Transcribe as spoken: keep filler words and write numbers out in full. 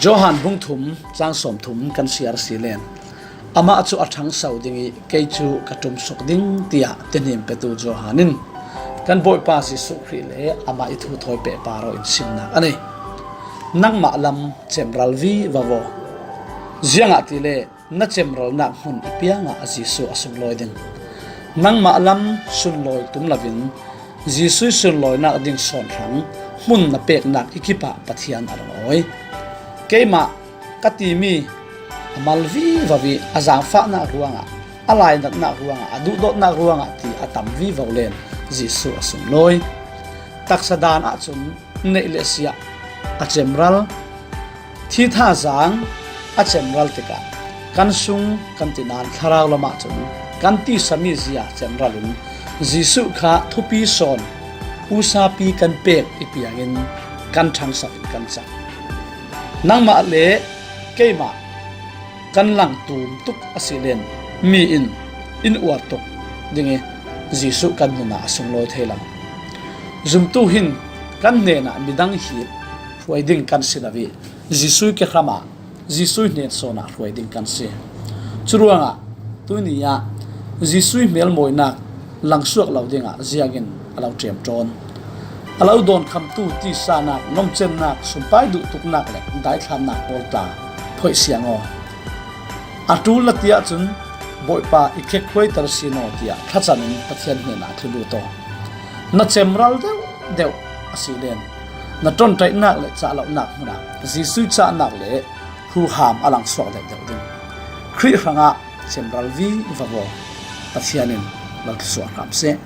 Johan bung thum, chang sawm thum kan siar si len. Amah cu a ṭhangso ding ih kei cu ka ṭumsuk ding, tiah tihnim petu Johan in kan Bawipa Jesuh Khrih le amah ih thu thawi pehpar aw in simnak a nei. Nangmah lam cemral vivo aw. Ziangahtile na cemralnak hmun ih piangah Jesuh a sunglawi ding. Nangmah lam sunlawi tum loin Jesuh sunlawinak ding sawn hrang hmun na peknak ih kipah Pathian a lungawi. Keimah ka timi a mal vivo ih a zaangfahnak ruangah, a lainatnak ruangah, a duhdawtnak ruangah ti a tam vivo len Jesuh a sunglawi. Taksa daan ahcun neih le siah a cemral, thi thazaang a cemral tikah kan sung kan ti nain thlarau lamah cun kan tisa mizia cemral in Jesuh kha thupi sawn usapi kan pek ih piangin kan ṭhangso in kan cang. Nangmah le keimah kan lang tum tuk a si len mi in in uar tuk ding ih Jesuh kan nun ah a sunglawi thei lo. Zumtu hin kan hnenah midang hi hruai ding kan si lo ih Jesuh kehram ah, Jesuh hnen sawn ah hruai ding kan si. Curuangah tuni ah Jesuh hmelmawinak langsuak lo dingah ziangin a lo ṭiamṭawn. A lo dawnkhamtu tisanak, nomcennak, sumpai duhtuknak le daithlannak pawl tla phoih siang aw. A ṭul na ti ahcun Bawipa i khekkhuaiter sin aw tiah thlacam in Pathian hnenah thlu lut aw. Na cemral deuhdeuh a si len na ṭonṭaihnak le cahlohnak hmunah Jesuh cahnak le huham a langsuak deuhdeuh ding. Khrih hrangah cemral vivo aw. Pathian in lo thluasuah hram seh.